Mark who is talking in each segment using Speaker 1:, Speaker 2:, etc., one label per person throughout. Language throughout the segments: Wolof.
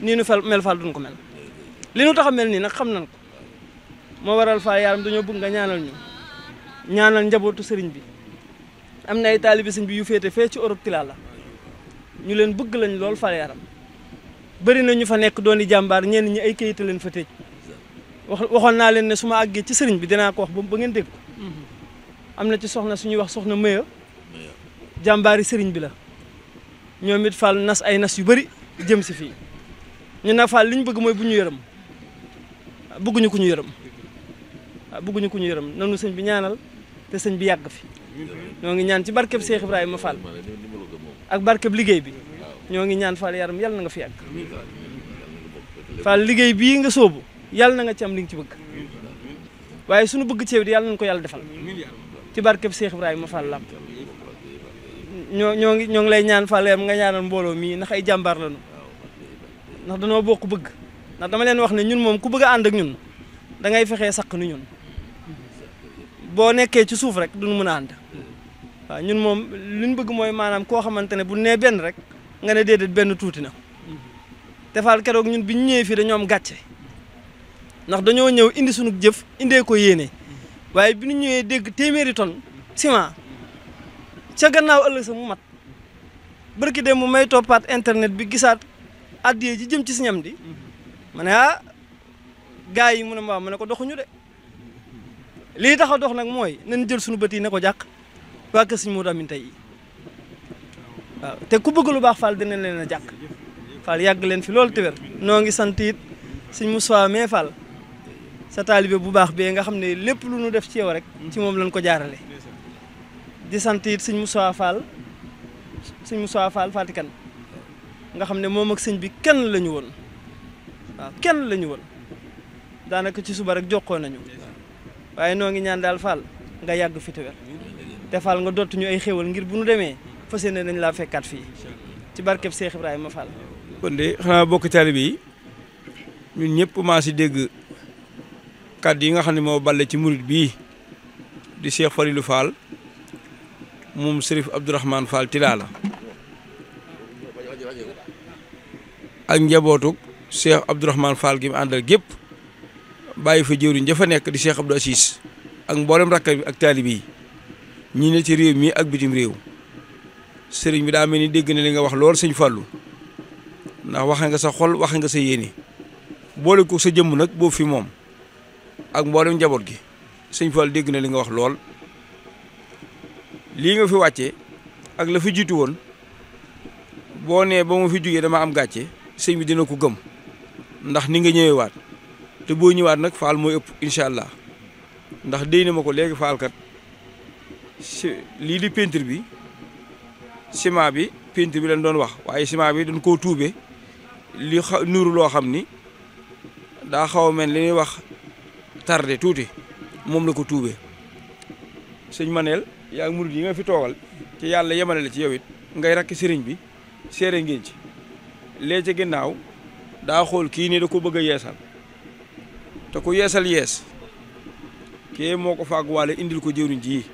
Speaker 1: nii nu mel Fall duñ ko mel li nu tax a mel nii nag xam nañ ko moo waral Fall Yaram dañoo bëgg nga ñaanal ñu ñaanal njabootu sëriñ bi am na ay taalibe sëriñ bi yu féete fee ci Europe Tilala ñu leen bëgg lañ lool Fall Yaram bëri na ñu fa nekk doon di jàmbaar ñenn ñi ay kayita leen fa tëj waxoon naa leen ne su ma àggee ci sëriñ bi dinaa ko wax ba ngeen dégg ko am na ci soxna suñuy wax soxna Meya jàmbaari sëriñ bi la ñoom it Fall nas ay nas yu bëri jëm si fii ñu nag Fall li ñu bëgg mooy bu ñu yërëm bëgguñu ku ñu yërëm waaw bëgguñu ku ñu yërëm nanu sëñ bi ñaanal te sëñ bi yàgg fi ñoo ngi ñaan ci barkeb Cheikh Ibrahima Fall ak barkeb liggéey bi ñoo ngi ñaan Fall Yaram yàlla na nga fi yàgg Fall liggéey bii nga sóobu yàlla na nga ci am li nga ci bëgg waaye suñu bëgg ceew di yàlla nañu ko yàlla defal ci barkeb Cheikh Ibrahima Fall làmp ñoo ngi lay ñaan Fall Yaram nga ñaanal mbooloo mii ndax ay jàmbaar lañu ndax danoo bokk bëgg ndax dama leen wax ne ñun moom ku bëgg a ànd ak ñun da ngay fexee saq nu ñun boo nekkee ci suuf rek duñu mën a ànd waaw ñun moom li ñu bëgg mooy maanaam koo xamante ne bu nee benn rek nga ne déedéet benn tuuti na te Fall keroog ñun bi ñu ñëwee fii dañoo am gàcce ndax dañoo ñëw indi sunu jëf indee ko yéene waaye bi ñu ñëwee dégg téeméeri tonne ciment ca gannaaw ëllëg sa mu mat barki dem mu may toppaat internet bi gisaat addiye ji jëm ci siñam di ma ne gars yi mu ne ma ne ko doxuñu de lii tax a dox nag mooy nañ jël suñu bët yi ne ko jàq waa kër Sëñ Modou Aminta yi waaw te ku bëgg lu baax Fall dinañ leen a jàq Fall yàgg leen fi loolu te wér noo ngi sant it Sëñ Moussa mais Fall sa taalibe bu baax bee nga xam ne lépp lu nu def ci yow rek ci moom lañ ko jaarale di sant it Sëñ Moussa Fall Fatikan nga xam ne moom ak sëñ bi kenn la ñu woon waaw kenn la ñu woon daanaka ci suba rek jokkoo nañu waaye noo ngi ñaan daal Fall nga yàgg fi te wér te Fall nga dootu ñu ay xéwal ngir bu nu demee fas yéene nañ laa fekkaat fii ci barkeb Cheikh Ibrahima Fall.
Speaker 2: kon de xanaa bokk taalibe yi ñun ñëpp maa si dégg kàddu yi nga xam ne moo balle ci murit bii di Cheikh Falilou Fall moom Serif Abdourahmane Fall Tilala ak njabootu Cheikh Abdourahmane Fall gi mu àndal gépp bàyyi fa jëwriñ jafa nekk di Cheikh Abdou Assis ak mboolem rakka bi ak taalibe yi ñii ne ci réew mi ak bitim réew sëriñ bi daa mel ni dégg na li nga wax lool sëñ Fallou ndax waxe nga sa xol waxe nga sa yéene boole ko sa jëmm nag boobu fi moom ak mboolem njaboot gi sëñ Fall dégg na li nga wax lool lii nga fi wàccee ak la fi jiitu woon boo nee ba mu fi jógee dama am gàcce sëñ bi dina ko gëm ndax ni nga ñëwee waat te boo ñëwaat nag Fall mooy ëpp incha allah ndax déy na ma ko léegi Fall kat lii di peinture bi ciment bi peinture bi lañ doon wax waaye ciment bi dañ koo tuube li nuuru loo xam ni daa xaw a mel li ñuy wax tardé tuuti moom la ko tuube sëñ Manel yaa ngi murid yi nga fi toogal ci yàlla yemale la ci yow it ngay rakk sëriñ bi seere ngeen ci lee ca ginnaaw daa xool kii nii da ko bëgg a yeesal te ku yeesal yees kii moo ko fàgguwaale indil ko jëwriñ ji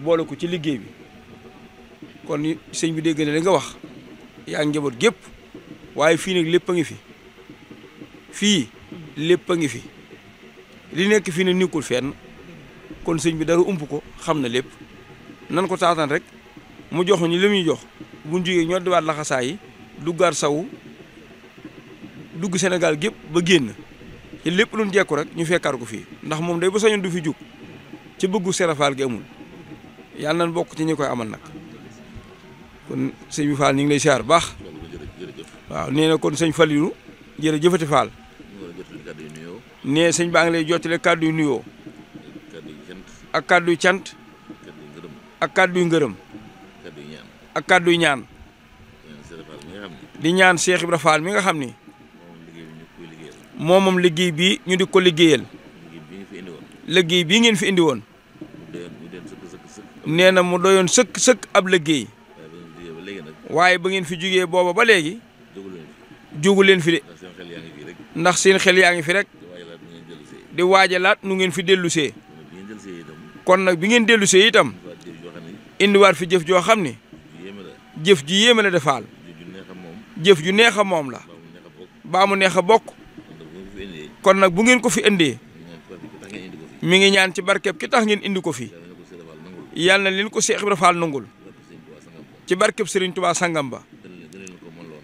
Speaker 2: boole ko ci liggéey bi kon sëñ bi dégg na li nga wax yaa njaboot gépp waaye fii nag lépp a ngi fi fii lépp a ngi fi li nekk fii nag nekkul fenn kon sëñ bi dara ump ko xam na lépp nan ko taataan rek mu jox ñu li muy jox bu ñu jógee ñoo diwaat laxasaa yi duggaat saw dugg Sénégal gépp ba génn ci lépp lu ñu jekku rek ñu fekkaat ko fii ndax moom day ba sañoon du fi jug ci bëggu Serafal gi amul yàlla nañ bokk ci ñi koy amal nag kon sëñ bi Fall ñu ngi lay siyaar baax waaw nee na kon sëñ Falilou jërëjëfati Fall nee sëñ baa ngi lay jottale kàddu yu nuyoo ak kàddu yu cant ak kàddu yu ngërëm ak kàddu yu ñaan di ñaan Cheikh Ibra Fall mi nga xam ni moom liggéey bi ñu di ko liggéeyal liggéey bii ngeen fi indi woon nee na mu doyoon sëkk ab liggéey waaye ba ngeen fi jugee booba ba léegi jógu leen fi de ndax seen xel yaa ngi fi rek di waajalaat nu ngeen fi dellusee kon nag bi ngeen dellusee itam indiwaat fi jëf joo xam ni jëf ji yéeme la defaal jëf ju neex a moom la baa mu neex a bokk kon nag bu ngeen ko fi indee mi ngi ñaan ci barkeb ki tax ngeen indi ko fi yàlla na leen ko Cheikh Ibra Fall nangul ci barkeb Serigne Touba sangam ba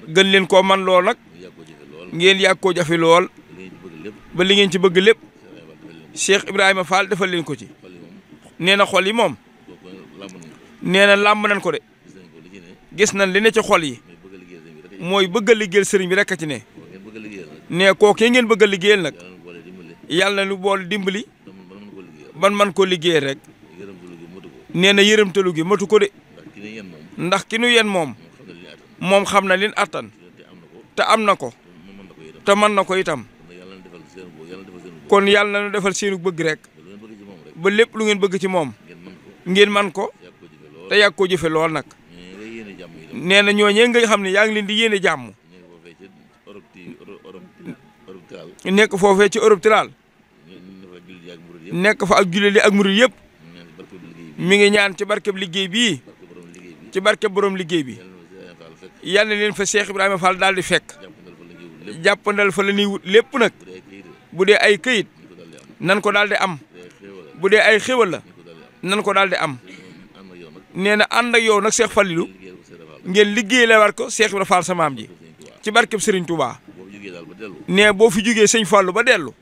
Speaker 2: gën leen koo man lool nag ngeen yàgg koo jafe lool ba li ngeen ci bëgg lépp Cheikh Ibrahima Fall defal leen ko ci nee na xol yi moom nee na làmb nañ ko de gis nañ li ne ci xol yi mooy bëgg a liggéeyal sëriñ bi rek a ci ne nee kookee ngeen bëgg a liggéeyal nag yàlla na lu bool dimbali ban man ko liggéeyal rek nee na yërëmtalu gi matu ko de ndax ki nu yen moom xam na lin attan te am na ko te mën na ko itam kon yàlla na nu defal seenu bëgg rek ba lépp lu ngeen bëgg ci moom ngeen man ko te yàgg koo jëfe lool nag nee na ñooñee nga xam ne yaa ngi leen di yéene jàmm nekk foofee ci Europe tiraal nekk fa ak jullit yi ak murid yëpp mi ngi ñaan ci barkeb liggéey bii ci barkeb borom liggéey bi yal na leen fa Cheikh Ibrahima Fall daal di fekk jàppandal fa la ñuy wut lépp nag bu dee ay këyit nan ko daal di am bu dee ay xéwal la nan ko daal di am nee na ànd ak yow nag Cheikh Fallilou ngeen liggéey la war ko Cheikh Ibrahima Fall sa maam ji ci barkeb Serigne Touba nee boo fi jugee sëñ Fallou ba dellu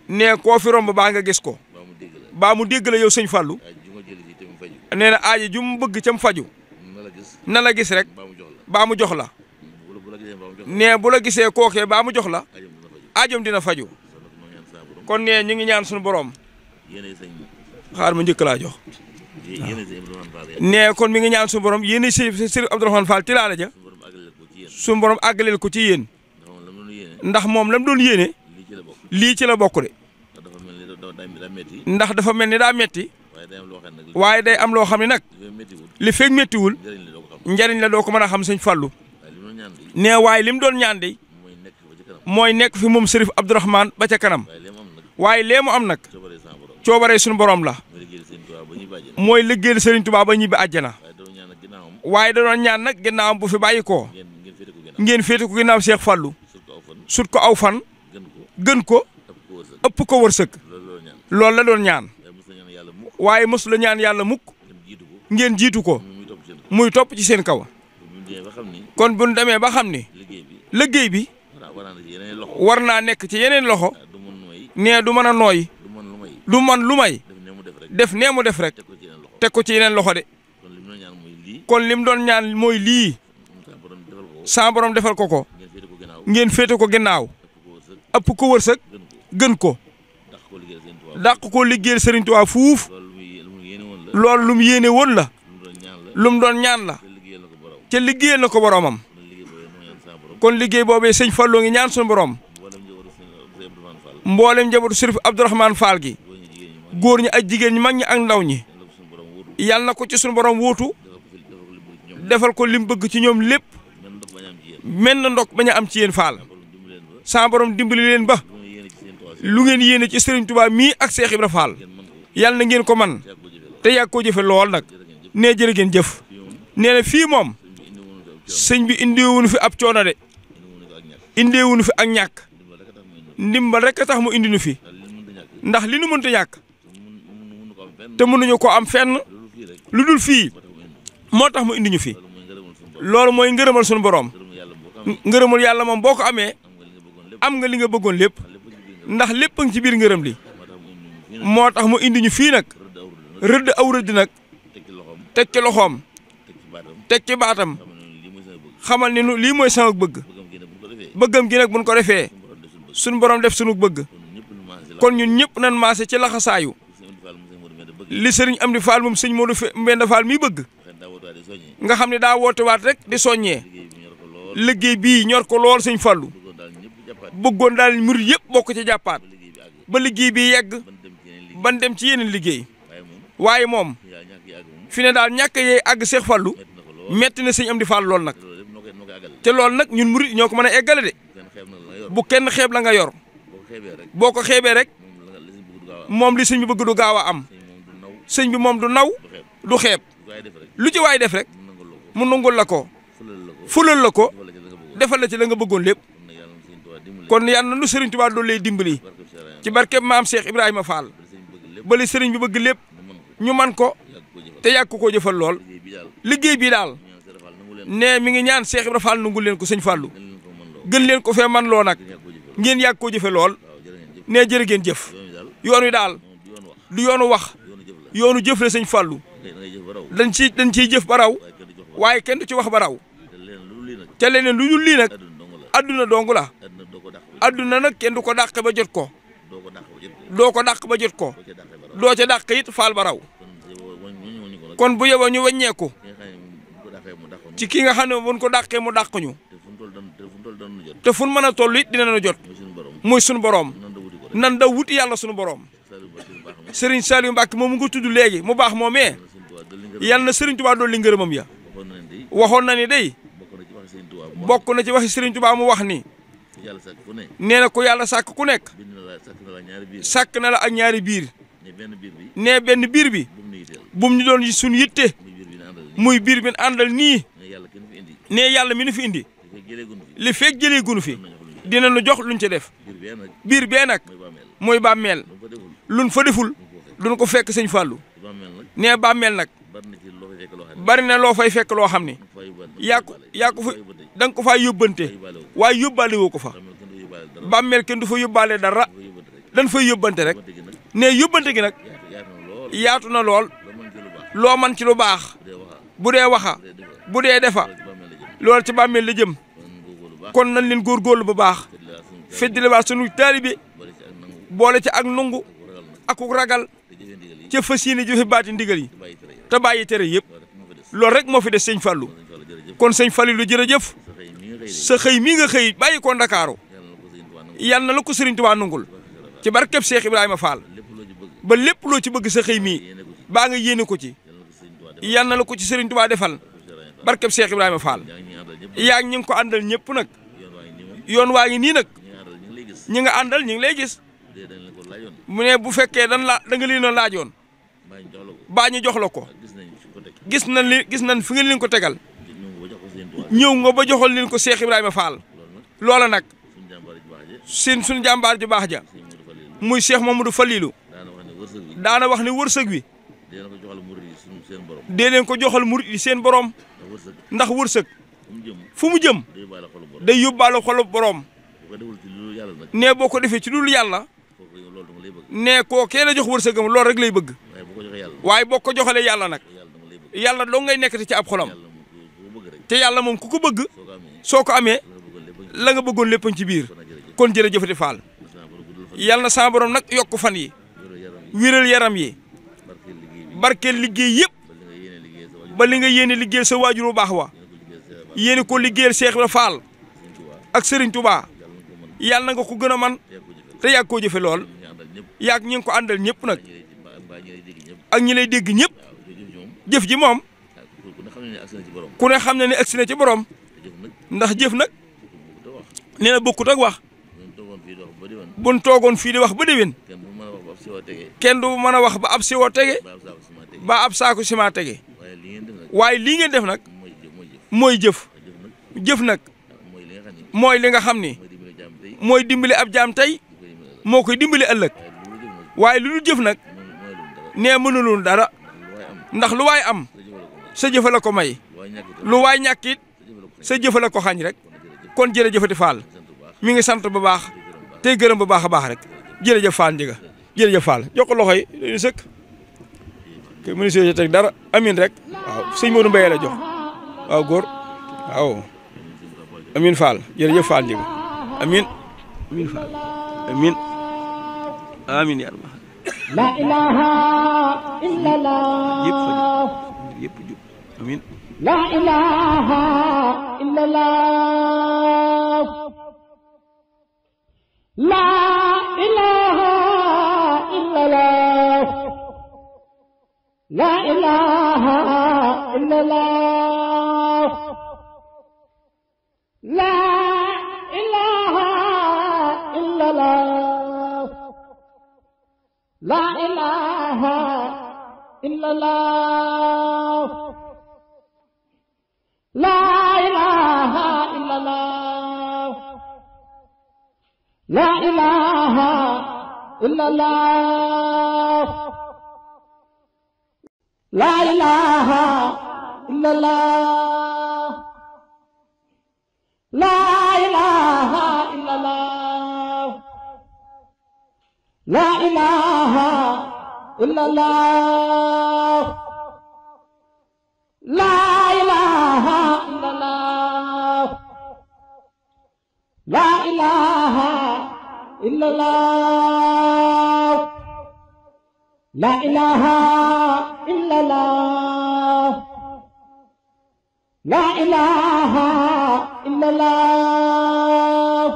Speaker 2: nee koo fi romb baa nga gis ko baa mu dégg la yow sëñ Fallou nee na aaji ju mu bëgg ca mu faju na la gis rek baa mu jox la nee bu la gisee kookee baa mu jox la aajom dina faju kon nee ñu ngi ñaan suñu borom xaar ma njëkk laa jox nee kon mi ngi ñaan suñu borom yéen Sëriñ Abdourahmane Fall Tilala ja suñu borom àggaleel ko ci yéen ndax moom lam doon yéene lii ci la bokk de ndax dafa mel ni daa metti waaye day am loo xam ne nag li fekk mettiwul njariñ la doo ko mën a xam sëñ Fallou nee waaye li mu doon ñaan de mooy nekk fi moom Sërif Abdourahmane ba ca kanam waaye lee mu am nag coobaree suñu borom la mooy liggéeyal Serigne Touba ba ñibbi àjjana waaye da doon ñaan nag ginnaawam bu fi bàyyi ko ngeen féete ko ginnaaw Cheikh Fallou sut ko aw fan gën ko ëpp ko wërsëg loolu la doon ñaan waaye mësu la ñaan yàlla mukk ngeen jiitu ko muy topp ci seen kaw kon bu ñu demee ba xam ni liggéey bi war naa nekk ci yeneen loxo nee du mën a nooy du man lu may def nee mu def rek teg ko ci yeneen loxo de kon lim doon ñaan mooy lii sa borom defal ko ko ngeen féete ko ginnaaw ëpp ko wërsëg gën ko dàq ko liggéeyal Serigne Touba fuuf loolu lu mu yéene woon la lu mu doon ñaan la ca liggéeyal na ko boromam kon liggéey boobee sëñ Fallou ngi ñaan suñu borom mboolem njabootu Sërif Abdourahmane Fall gi góor ñi ak jigéen ñi mag ñi ak ndaw ñi yàlla na ko ci suñu borom wóotu defal ko lim bëgg ci ñoom lépp mel na ndok bañ a am ci yéen Fall sa borom dimbali leen ba lu ngeen yéene ci Serigne Touba mii ak Cheikh Ibra Fall yàlla na ngeen ko man te yàgg koo jëfe lool nag nee jërë ngeen jëf nee na fii moom sëñ bi indiwuñu fi ab coono de indiwuñu fi ak ñàkk ndimbal rek a tax mu indi nu fi ndax li nu mënta ñàkk te mënuñu ko am fenn lu dul fii moo tax mu indi ñu fi loolu mooy ngërëmal sunu borom ngërëmal yàlla moom boo ko amee am nga li nga bëggoon lépp ndax lépp a ngi ci biir ngërëm li moo tax mu indi ñu fii nag rëdd aw rëdd nag teg ci loxoom teg ci baatam xamal ni lii mooy sama bëgg bëggam gi nag buñ ko defee suñu borom def suñu bëgg kon ñun ñëpp nan maase ci laxasaayu li sëriñ Amdi Fall moom sëñ Modou Mbenda Fall mi bëgg nga xam ne daa woote waat rek di soññee liggéey bii ñor ko lool sëñ Fallou bëggoon daal murid yëpp bokk ci jàppaat ba liggéey bi yegg ban dem ci yeneen liggéey waaye moom fi ne daal ñàkk yee àgg Cheikh Fallou metti na sëñ Amdi Fall lool nag te loolu nag ñun murid ñoo ko mën a eggale de bu kenn xeeb la nga yor boo ko xeebee rek moom li sëñ bi bëgg du gaaw a am sëñ bi moom du naw du xeeb lu ci waay def rek mu nangul la ko fulal la ko defal la ci la nga bëggoon lépp kon yàlla na nu Serigne Touba doon lay dimbali ci barkeb maam Cheikh Ibrahima Fall bali Serigne bi bëgg lépp ñu man ko te yàgg koo jëfal lool liggéey bi daal ne mi ngi ñaan Cheikh Ibrahima Fall nungul leen ko sëñ Fallou gën leen ko fee man loo nag ngeen yàgg koo jëfe lool ne jërë ngeen jëf yoon wi daal du yoonu wax yoonu jëf la sëñ Fallou dañ ciy jëf ba raw waaye kenn du ci wax ba raw te leneen lu dul lii nag adduna dong la adduna nag kenn du ko dàq ba jot ko doo ko dàq ba jot ko doo ca dàq it faal ba raw kon bu yeboo ñu wàññeeku ci ki nga xam ne buñ ko dàqee mu dàq ñu te fu mën a toll it dina na jot muy sunu borom nan da wuti yàlla sunu borom Serigne Saliou Mbacke moom mu nga tudd léegi mu baax moomee yàlla na Serigne Touba dolli ngërëmam ya waxoon na ni day bokk na ci waxi Serigne Touba mu wax ni nee na ko yàlla sàkk ku nekk sàkk na la ak ñaari biir nee benn biir bi bum ñu doon suñu yitte muy biir bi àndal nii nee yàlla mi nu fi indi li fekk jëlee gunu fi dina nu jox luñ ca def biir bee nag mooy bàmmeel luñ fa deful duñ ko fekk sëñ Fallou nee bàmmeel nag bari na loo fay fekk loo xam ne yaa ko fa da nga ko faa yóbbante waaye yóbbaale woo ko fa bàmmeel kenn du fa yóbbaale dara dañ fay yóbbante rek nee yóbbante gi nag yaatu na lool loo man ci lu baax bu dee waxa bu dee defa loolu ci bàmmeel la jëm kon nañ leen góorgóorlu bu baax feddile baax sunu taalibe boole ci ak nungu akuk ragal ca fas yéene jëfe baati ndigal yi te bàyyi tere yëpp loolu rek moo fi des sëñ Fallou kon sëñ Fallou lu jërëjëf sa xëy mii nga xëy bàyyi ko Ndakaaru yal na la ko Serigne Touba nungul ci barkeb Cheikh Ibrahima Fall ba lépp loo ci bëgg sa xëy mii baa nga yéene ko ci yal na la ko ci Serigne Touba defal barkeb Cheikh Ibrahima Fall yaa ngi ñu ngi ko àndal ñëpp nag yoon waa ngi nii nag ñi nga àndal ñu ngi lay gis mu ne bu fekkee da nga leen a laajoon baa ñu jox la ko gis nañ fi nga leen ko tegal ñëw nga ba joxal leen ko Cheikh Ibrahima Fall loola nag suñu jàmbaar ju baax ja muy Cheikh Mamadou Falilou daana wax ne wërsëg wi dee leen ko joxal murid yi seen borom ndax wërsëg fu mu jëm day yóbbaale xolu borom nee boo ko defee ci dul yàlla nee koo kee la jox wërsëgam loolu rek lay bëgg waaye boo ko joxalee yàlla nag yàlla doo ngay nekkati ci ab xolam te yàlla moom ku ko bëgg soo ko amee la nga bëggoon lépp ci biir kon jërëjëfati Fall yàlla na sa borom nag yokk fan yi wéral yaram yi barkeel liggéey yëpp ba li nga yéene liggéeyal sa waajur bu baax wa yéene ko liggéeyal Cheikh Ibra Fall ak Serigne Touba yàlla na nga ko gën a man te yàgg koo jëfe lool yàgg ñi ngi ko àndal ñëpp nag ak ñi lay dégg ñëpp jëf ji moom ku ne xam ne ne agsi na ci borom ndax jëf nag nee na bokkut ak wax buñ toogoon fii di wax ba déwén kenn du mën a wax ba ab siwo tege ba ab saako ciment tege waaye lii ngeen def nag mooy jëf jëf nag mooy li nga xam ni mooy dimbali ab jaam tey moo koy dimbali ëllëg waaye lu dul jëf nag nee mënulul dara ndax lu waay am sa jëfa la ko may lu waay ñàkk it sa jëfa la ko xañ rek kon jërëjëfati Fall mi ngi sant bu baax tey gërëm bu baax a baax rek jërëjëf Fall Ndiaga jërëjëf Fall jox ko loxo yi dañuy sëkk ke ministre yi teg dara amin rek waaw sëñ Modou Mbaye la jox waaw góor waaw amin Fall jërëjëf Fall Ndiaga amin amin Fall amin amin ya Allah
Speaker 3: la ilaha illallah
Speaker 2: yëpp jub amin
Speaker 3: la ilaha illallah la ilaha illallah la ilaha illallah la ilaha illallah la ilaha illallah la ilaha illallah لا إله إلا الله لا إله إلا الله لا إله إلا الله لا إله إلا الله لا إله إلا الله لا إله إلا الله لا إله إلا الله لا إله إلا الله